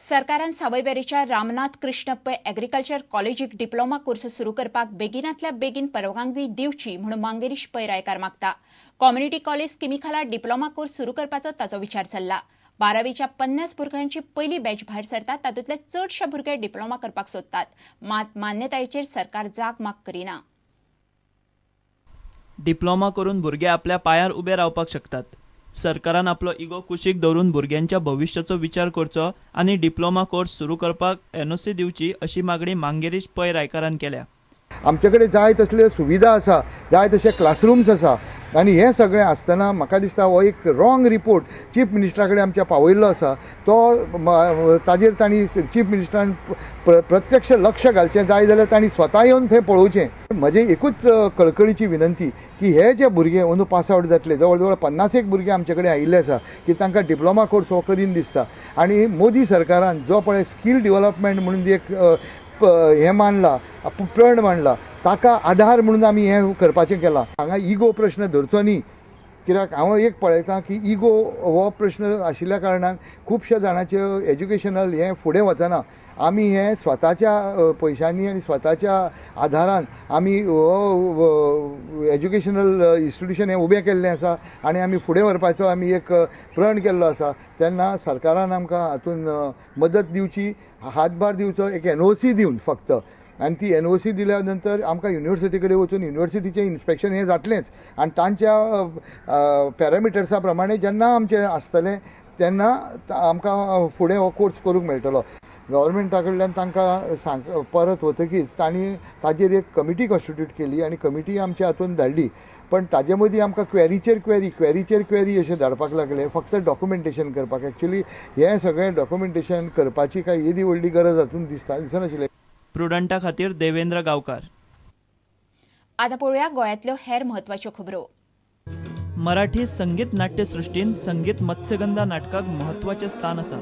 सरकारान सावयवेरेच्या रामनाथ कृष्ण पै एग्रीकल्चर कॉलेजीक diploma course सुरू करपाक बेगिनातल्या बेगीन परवानगी दिवची म्हणून मांगेरीश पै रायकार मागता. कम्युनिटी कॉलेज स्किमी खाला डिप्लोमा कोर्स सुरू करपाचो ताचो विचार चल्ला. 12वीच्या 50 भुरग्यांची पयली बॅच भायर सरता, तातूंतले चडशे भुरगे डिप्लोमा करपाक सोदतात, मात मान्यतायेचेर सरकार जाग माग करिना. डिप्लोमा करून भुरगे आपल्या पांयार उबे रावपाक शकतात. सरकारान आपलो इगो कुशीक दवरून भुरग्यांच्या भविश्याचो विचार करचो आनी डिप्लोमा कोर्स सुरू करपाक एनओसी दिवची अशी मागणी मांगेरीश पै रायकारान केल्या. आमचे कडेन जाय तसल्यो सुविधा आसा, जाय तशे क्लासरूम्स आसा आनी हें सगळें आसतना म्हाका दिसता हो एक रॉंग रिपोर्ट चीफ मिनिस्टरा कडेन आमच्या पावयल्लो आसा. तो ताजेर तांणी चीफ मिनिस्टरान प्रत्यक्ष लक्ष घालचें, जाय जाल्यार तांणी स्वता येवन थंय पळोवचें. म्हजें एकूच कळकळीची विनंती की हे जे भुरगे अंदू पास आवट जातले, जवळ जवळ 50 भुरगे आमचे कडेन आयिल्ले आसा की तांकां डिप्लोमा कोर्स हो करीन दिसता. आनी मोदी सरकारान जो पळय स्कील डिवलपमेंट म्हणून एक हें मांडला, प्रण मांडला, ताका आधार म्हणून आमी हें करपाचें केलां. हांगा इगो प्रश्न धरचो न्ही, कित्याक हांव एक पळयतां की इगो हो प्रश्न आशिल्ल्या कारणान खुबश्या जाणांचें एज्युकेशनल हें फुडें वचना. आमी हें स्वताच्या पयशांनी आनी स्वताच्या आधारान आमी हो एज्युकेशनल इन्स्टिट्यूशन हें उबें केल्लें आसा आनी आमी फुडें व्हरपाचो आमी एक प्रण केल्लो आसा. तेन्ना सरकारान आमकां हातून मदत दिवची, हातभार दिवचो, एक एनओसी दिवन फक्त, आनी ती एनओसी दिल्या नंतर आमकां युनिवर्सिटी कडेन वचून युनिवर्सिटीचें इन्स्पेक्शन हें जातलेंच आनी तांच्या पॅरामिटर्सा प्रमाणे जेन्ना आमचें आसतलें तेन्ना आमकां फुडें हो कोर्स करूंक मेळटलो. गव्हर्मेंटा कडल्यान तांकां सांग परत वतकीच तांणी ताजेर एक कमिटी कॉन्स्टिट्यूट केली आनी कमिटी आमच्या हातून धाडली, पण ताजे मदीं आमकां क्वेरीचेर क्वेरी, क्वेरीचेर क्वेरी अशें धाडपाक लागले, फक्त डॉक्युमेंटेशन करपाक. एक्चुली हें सगळें डॉक्युमेंटेशन करपाची काय येदी व्हडली गरज हातून दिसता दिसनाशिल्लें. प्रुडंटा खातीर देवेंद्र गांवकार. आतां पळोवया गोंयांतल्यो हेर म्हत्वाच्यो खबरो. मराठी संगीत नाट्यसृष्टीन संगीत मत्स्यगंधा नाटकाक म्हत्वाचें स्थान आसा.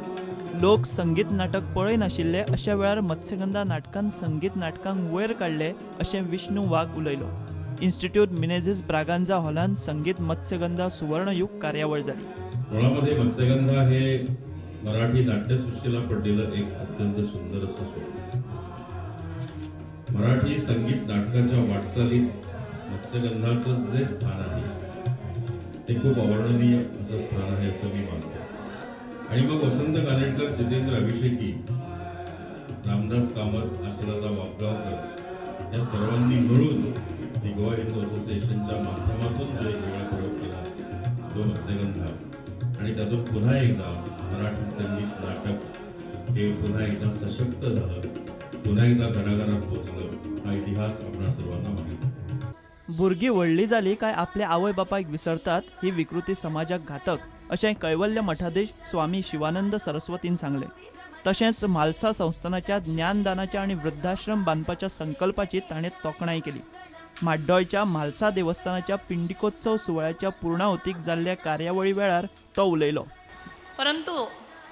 लोक संगीत नाटक पळय नाशिल्ले अशा वेळार मत्स्यगंधा नाटकान संगीत नाटकांक वयर काडले अशें विष्णू वाघ उलयलो. इन्स्टिट्यूट मिनेझिस ब्रागांझा हॉलान संगीत मत्स्यगंधा सुवर्णयुग कार्यावळ जाली. मुळामध्ये मत्स्यगंधा हे मराठी नाट्यसृष्टीला पडलेलं एक अत्यंत सुंदर असं स्वप्न. मराठी संगीत नाटकाच्या वाटचालीत मत्स्यगंधाचं जे स्थान आहे ते खूप अवर्णनीय असं स्थान आहे असं मी मानतो. आणि मग वसंत कानेटकर, जितेंद्र अभिषेकी, रामदास कामत, आशालता वापगावकर या सर्वांनी मिळून दी गोवा हिंदू असोसिएशनच्या माध्यमातून जो एक वेगळा प्रयोग केला तो मत्स्यगंधा, आणि त्यातून पुन्हा एकदा मराठी संगीत नाटक हे पुन्हा एकदा सशक्त झालं, पुन्हा एकदा घराघरात पोचलं. हा इतिहास आपणा सर्वांना माहिती. भुरगीं व्हडली जाली काय आपल्या आवय बापायक विसरतात ही विकृती समाजाक घातक अशें कैवल्य मठाधीश स्वामी शिवानंद सरस्वतीन सांगलें. तशेंच म्हालसा संस्थानाच्या ज्ञानदानाच्या आनी वृद्धाश्रम बांदपाच्या संकल्पाची ताणें तोखणाय केली. म्हाड्डोळच्या म्हालसा देवस्थानाच्या पिंडिकोत्सव सुवाळ्याच्या पुर्णाहुतीक जाल्ल्या कार्यावळी वेळार तो उलयलो. परंतु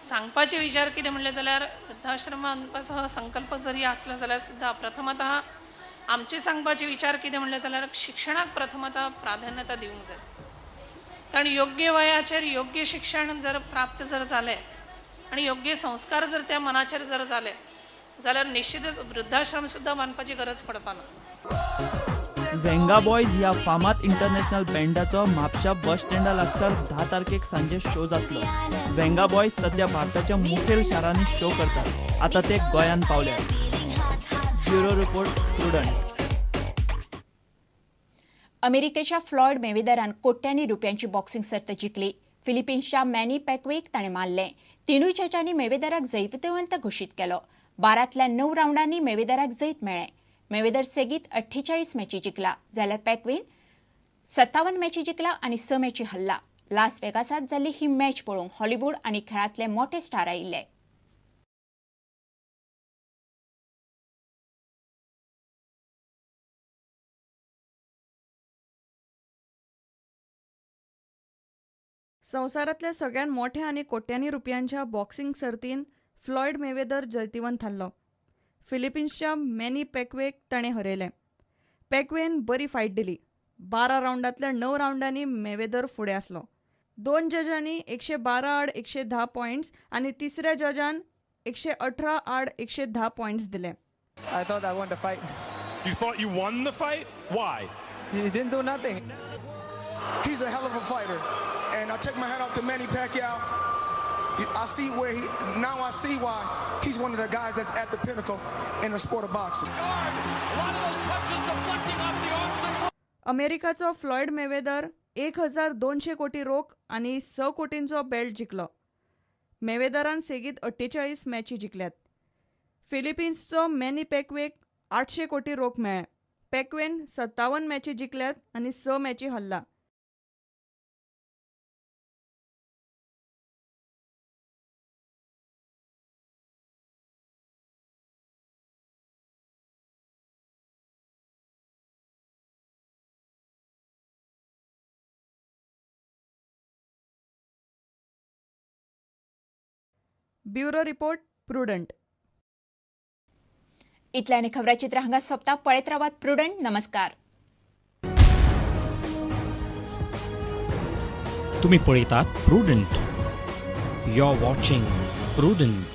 सांगपाचे विचार कितें म्हणलें जाल्यार वृद्धाश्रम बांदपाचो हो संकल्प जरी आसलो जाल्यार सुद्दां प्रथमतः आमचे सांगपाचे विचार कितें म्हणलें जाल्यार शिक्षणाक प्रथमतः प्राधान्यता दिवंक जाय. कारण योग्य वयाचेर योग्य शिक्षण जर प्राप्त जर जालें आनी योग्य संस्कार जर त्या मनाचेर जर जाले जाल्यार निश्चितच वृद्धाश्रम सुद्दां बांदपाची गरज पडपाना. वेंगा बॉयज ह्या फामाद इंटरनॅशनल बँडाचो म्हापशा बस स्टँडा लागसार 10 तारखेक सांजे शो जातलो. वेंगा बॉयज सध्या भारताच्या मुखेल शारांनी शो करतात, आतां ते गोंयांत पावल्यात. Bureau report, Prudent. अमेरिकेच्या फ्लॉयड मेवेदरान कोट्यांनी रुपयांची बॉक्सिंग सर्त जिखली. फिलिपिन्सच्या मॅनी पॅक्वेक ताणें मारलें. तिनूय जजांनी मेवेदराक जैतवंत घोशीत केलो. 12तल्या 9 रावंडांनी मेवेदराक जैत मेळ्ळें. मेवेदर सेगीत 48 मॅची जिखला, जाल्यार पॅक्वेन 57 मॅची जिखला आनी 6 मॅची हल्ला. लास वेगासांत जाल्ली ही मॅच पळोवंक हॉलिवूड आनी खेळांतले मोठे स्टार आयिल्ले. संवसारांतल्या सगळ्यात मोठ्या आनी कोट्यांनी रुपयांच्या बॉक्सिंग सर्तीन फ्लॉयड मेवेदर जैतिवंत थारलो. फिलिपिन्सच्या मॅनी पॅक्वेक ताणें हरयलें. पॅक्वेन बरी फायट दिली. 12 रावंडांतल्या 9 रावंडांनी मेवेदर फुडें आसलो. 2 जजांनी 112 आड 110 पॉयंट्स आनी तिसऱ्या जजान 118 आड 110 पॉयंट्स दिले. I thought I won the fight. You thought you won the fight? Why? He didn't do nothing. He's a hell of a fighter. And I take my hat off to Manny Pacquiao. I see where he, now I see why he's one of the guys that's at the pinnacle in the sport of boxing. अमेरिकाचो Floyd Mayweather 1200 crore रोख आनी 6 कोटींचो belt जिखलो. मेवेदरान सेगीत 48 मॅची जिखल्यात. फिलिपिन्सचो many पॅक्वेक 800 कोटी रोख मेळ्ळे. पॅक्वेन 57 मॅची जिखल्यात आनी 6 मॅची हरला. Bureau report, Prudent. इतल्याने खबराचित्र हांगा सोंपता. पळयत रावात प्रुडंट. नमस्कार. तुम्ही पळयतात Prudent. You are watching Prudent.